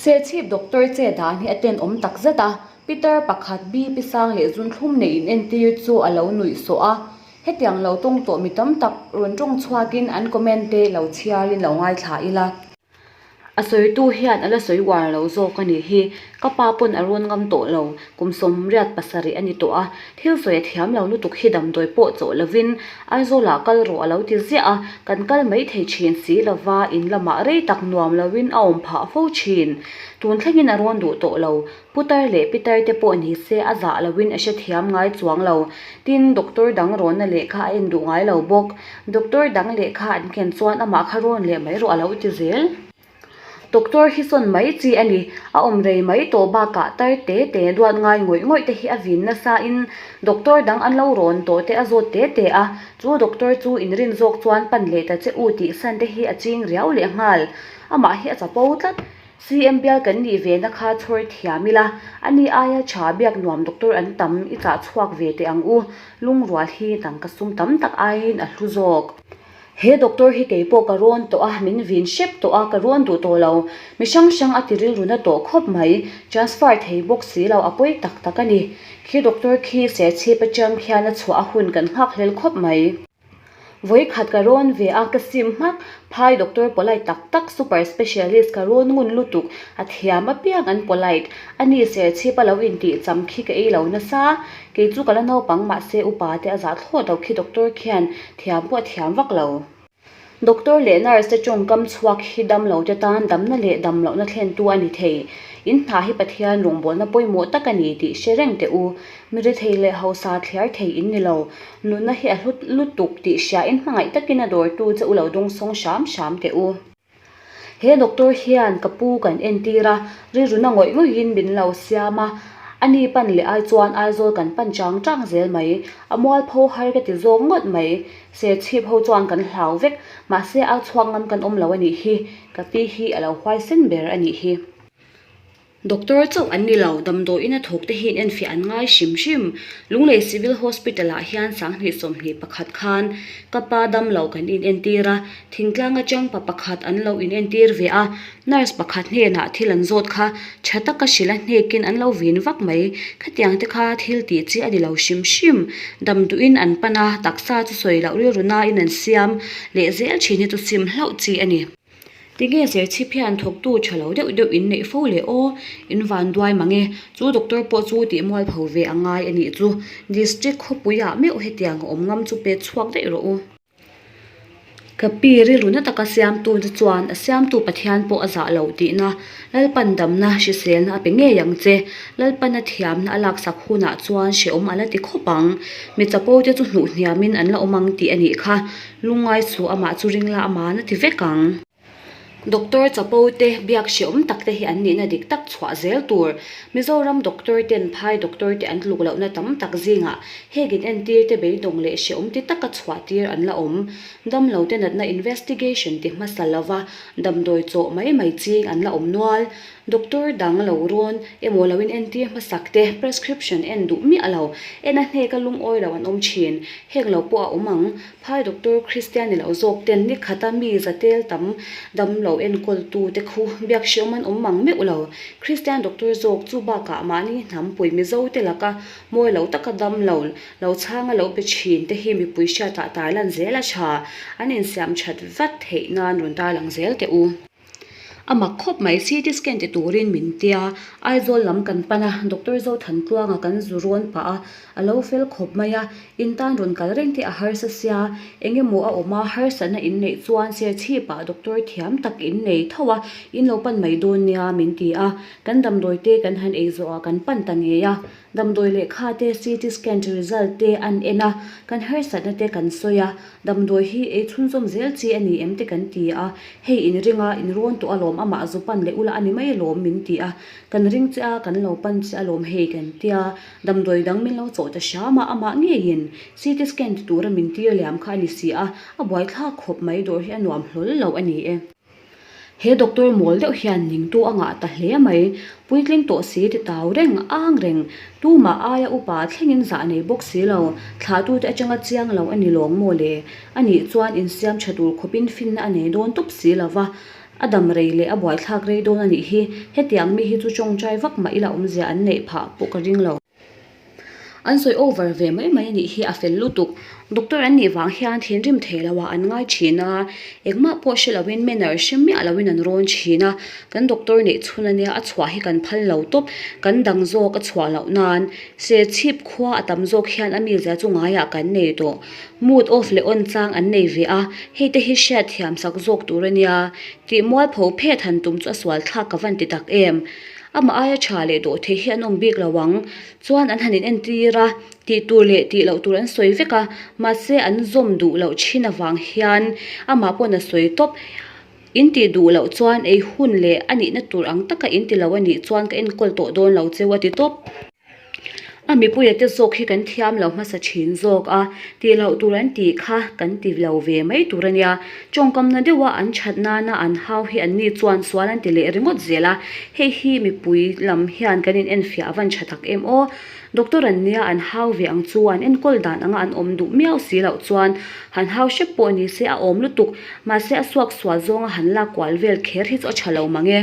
Serchhip doctor che dan hi a tenawm tak zet a, pitar pakhat BP sang leh zunthlum nei inentir chu a lo nuih sawh a. Hetiang lo tawng tawh mi tam tak rawn tawng chhuakin an comment te lo chhiarin lo ngaithla ila. A sawitu hian a la sawi uar lo zawk a nih hi. Ka pa pawn a rawn ngam tawh lo, kum 87 a ni tawh a, thil sawi a thiam lo lutuk hi damdawi pawh chawh lovin Aizawlah kal rawh a lo ti ziah a, kan kal mai thei thin si lova in lamah rei tak nuam lovin a awm phah fo thin. Tun thlengin a rawn duh tawh lo, Putar leh pitar te pawh ni se a zah loin a hrethiam ngai chuang lo. Tin, doctor dang rawnna lehkha a en duh ngai lo bawk. Doctor dang lehkha an ken chuan amah kha rawn leh mai rawh a lo ti zel. Doctor hi sawn mai chi a ni. A awm rei mai tawh bakah tar te te duat ngai ngawih ngawih te hi a vin nasa in doctor dang an lo rawn tawh te a zawt te te a. Chu doctor chu inrin zawk chuan pan leh ta che u tih san te hi a ching riau leh nghal. Amah hi a chapo tlat. CM bial kan nih ve na kha chhawr thiam ila, a ni aia tha biak nuam doctor an tam i chah chhuak ve teh ang u, lungrual hi tangka sum tam tak aiin a hlu zawk. He doctor hi kei pawh ka rawn tawh a, min vin hrep tawh a, ka rawn duh tawh lo. Mi hrang hrang a ti rilru na tawh khawp mai, transfer thei bawk si lo, a pawi tak tak a ni. Khi doctor khi Serchhip atang khian a chhuah a hun kan nghakhlel khawp mai. Vawi khat ka rawn ve a, ka sim hmak. Phai doctor polite tak tak, super specialist ka rawn ngun lutuk. A thiam apiang an polite. A ni Serchhip a lo intih cham khi ka ei lo nasa. Kei chu ka la naupang mahse upa te a zah thlawt lo khi doctor khian thiam pawh a thiam vak lo. Doctor leh nurse te tawngkam chhuak hi damlo te tan damna leh damlohna thlentu a ni thei. In hna hi Pathian rawngbawlna pawimawh tak a ni tih hre reng teh u. Mi rethei leh hausa thliar thei in ni lo. Nunna hi a hlut lutuk tih hriain hmangaih takin a dawrtu che u lo dawngsawng hram hram teh u. He doctor hian ka pu kan entir a, rilruna ngawih ngawihin min lo siam a, a ni pan leh ai chuan Aizawl kan pan chang chang zel mai. A mualpho har ka ti zawk ngawt mai. Serchhip ho chuan kan hlau vek, mahse au chhuak ngam kan awm lo a nih hi, ka pi hi a lo huaisen ber a nih hi. Doctor chauh an ni lo, damdawiin a thawk te hian enfiah an ngai hrim hrim. Lunglei Civil Hospital ah hian 2021 khan ka pa damlo kan inentir a, thingtlang atang pa pakhat an lo inentir ve a, nurse pakhat hnenah thil an zawt kha tha taka hrilh a hnekin an lo vin vak mai. Khatiang te kha thil tih chi a ni lo hrim hrim. Damduhin an pan a, taksa chu sawi loh rilru nain an siam leh zel thin hi chu sim hlauh chi a ni. Tinge Serchhip hian thawktu tha lo deuh deuh in neih fo le aw, in van duai mang e, chu doctor pawh chu tih mualpho ve a ngai a nih chu, district khawpui ah meuh hetiang a awm ngam chu pet chhuak daih rawh u. Ka pi rilru na taka siamtu te chuan a siamtu Pathian pawh a zah loh tihna, Lalpan damna hriselna a pe ngei ang che, Lalpan a thiamna a laksak hunah chuan hrehawm a la ti khawp ang, mi chapo te chu hnuh hniamin an la awm ang tih a nih kha, Lungngai suh amah chu ringla aman a ti vek ang. Doctor chapo te biak hreawm tak te hi an nihna dik tak chhuah zel tur. Mizoram doctor ten phai doctor te an tluk lohna tam tak zingah heng in entir te beidawng leh hreawm ti taka chhuah tir an la awm. Damlo te natna investigation ti hmasa lova damdawi chawh mai mai ching an la awm nual. Doctor dang lo rawn emaw lo in entir hmasak te, prescription en duh miah lo, en a hneka lungawi lo an awm thin. Heng lo pawh a awm ang. Phai doctor Kristian ni lo zawk ten ni khata mi zatel tam dam lo enkawltu te khu biak hreawm an awm mang meuh lo. Kristian doctor zawk chu bakah mahni hnampui Mizo te laka mawi lo taka dam lo lo chhanga lo be thin te hi mipui hriatah tarlan zel a tha. An insiam that vat theih nan rawn tarlang zel teh u. A mak khawp mai, CT scan ti turin min tia, Aizawl lam kan pan a, Doctor Zothantluanga kan zu rawn pah a, a lo fel khawp mai a, in tan rawn kal reng te a harsa sia, eng emaw a awm a, harsatna in neih chuan Serchhip ah Doctor thiam tak in nei tho a, in lo pan mai dawn nia min ti a, kan damdawi te kan han ei zawh ah kan pan ta ngei a. Damdawi lehkha te, CT scan result te an en a, kan harsatna te kan sawi a, damdawi hi ei chhunzawm zel chi a ni em te kan ti a, hei in ring a, in rawn tawh alawm amah zu pan leh ula a ni mai alawm min ti a, kan ring che a, kan lo pan che alawm hei kan tia, damdawi dang min lo chawh ta hram a, amah ngeiin CT scan ti tura min tir liam kha a ni si a, a buaithlak khawp mai dawr hi a nuam hlawl lo a ni e. He doctor mawl deuh hian ningtu a ngah ta hle mai. Puitling tawh si ti tau reng ang reng. Tumah aia upa thlengin zah nei bawk si lo. Thlahtute atanga chiang lo a ni lawng maw le? A nih chuan insiam tha tur khawpin finna a nei dawn tawp si lo va. A dam rei leh a buaithlak rei dawn a nih hi. Hetiang mi hi chu tawngtai vak mah ila awmzia an neih phah pawh ka ring lo. An sawi over ve mai mai a nih hi a fel lutuk. Doctor an nih vang hian thinrim thei lo ah an ngai thin a, engmah pawh hre lo in manner hre miah lo in an rawn thin a. Kan doctor neih chhun ania a chhuah hi kan phal lo tawp. Kan dang zawk a chhuah loh nan Serchhip khua a tam zawk hian a mizia chu ngaiah kan nei tawh. Mood off leh on chang an nei ve a, hei te hi hriat thiam sak zawk tur a nia. Tih mualpho phet han tum chu a sual thlak ka van ti tak em. Amah aia tha leh dawh thei hi an awm bik lo ang. Chuan an han inentir a, tih tur leh tih loh tur an sawi vek a, mahse an zawm duh loh thin avang hian amah pawn a sawi tawp. In tih duh loh chuan ei hun leh a nihna tur ang taka in ti lo a nih chuan ka enkawl tawh dawn lo cheu a ti tawp. A mipuia te zawk hi kan thiam lo hmasa thin zawk a, tih loh tur an tih kha kan ti lo ve mai tur a nia. Tawngkamna deuha an that nana an hau hi an ni chuan sual an ti leh ringawt zel a, hei hi mipui lam hian kan in enfiah a van tha tak em aw. Doctor an nia an hau ve ang chu an enkawl dan anga an awm duh miau si loh chuan han hau hrep pawh ni se a awm lutuk, mahse a suak sual zawnga han lak kual vel kher hi chu a tha lo mang e.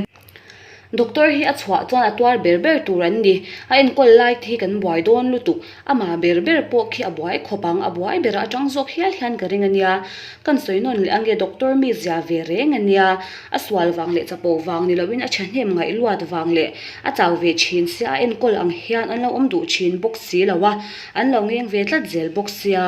Doctor hi a chhuah chuan a tuar ber ber tur an ni. A enkawl lai te hi kan buai dawn lutuk. Amah ber ber pawh khi a buai khawp ang, a buai berah atang zawk hial hian ka ring a nia. Kan sawi nawn leh ange doctor mi zia ve reng a nia. A sual vang leh chapo vang ni loin a thahnem ngaih luat vang leh a chau ve thin sia a enkawl ang hian an lo awm duh thin bawk si lo a, an lo ngeng ve tlat zel bawk sia.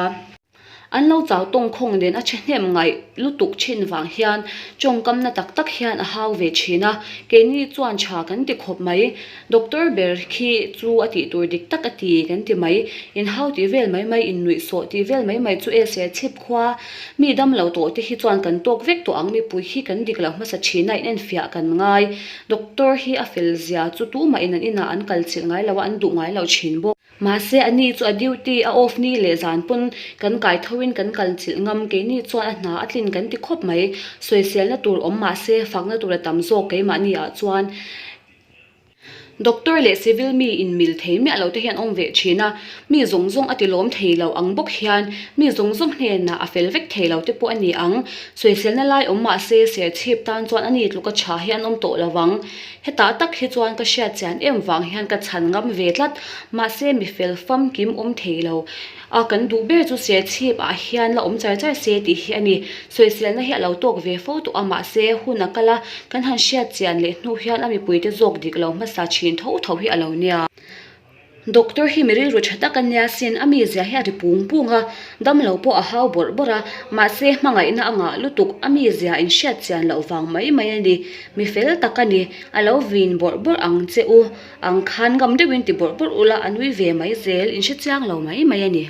An lo chau tawngkhawng nen a thahnem ngaih lutuk thin vang hian tawngkamna tak tak hian a hau ve thin a, keini chuan tha kan ti khawp mai. Doctor ber khi chu a tih tur dik tak a ti kan ti mai. Inhau tih vel mai mai, innuihsawh tih vel mai mai chu e se chhip khua. Mi dam lo tawh te hi chuan kan tawk vek tawh ang, mipui hi kan dik lo hmasa thin a, inenfiah kan ngai. Doctor hi a fel zia chu tumahin an inah an kal chilh ngai lo a, an duh ngai lo thin bawk. Mahse, a ni chu a duty a off ni leh zan pawn kan kai tho in kan kal chilh ngam, keini chuan a hna a tlin kan ti khawp mai. Sawiselna tur awm mahse, fakna tur a tam zawk keimahni ah chuan Doctor leh civil mi in mil thei miah lo te hian awm ve thin a, mi zawng zawng a ti lawm thei lo ang bawk hian mi zawng zawng hnenah a fel vek thei lo te pawh a ni ang. Sawiselna lai awm mahse, serchhip tan chuan a ni tluka tha hi an awm tawh lo vang. Hetah tak hi chuan ka hriat chian em vang hian ka chhan ngam ve tlat. Mahse mi fel famkim awm thei lo a, kan duh ber chu serchhip ah hian la awm char char se tih hi a ni. Sawiselna hi a lo tawk ve fo tawh a, mahse hun a kal a, kan han hriat chian leh hnu hian a mipuite zawk dik lo hmasa thin tho tho hi a lo nia. Doctor hi mi rilru tha tak a nia sin, a mizia hi a ri pung pung a, damlo pawh a hau bawrh bawrh a, mahse hmangaihna a ngah lutuk, a mizia in hriat chian loh vang mai mai a ni, mi fel tak a ni, a lo vin bawrh bawrh ang che u, ang khan ngam deuhin ti bawrh bawrh ula a nui ve mai zel, in hre chiang lo mai mai a ni.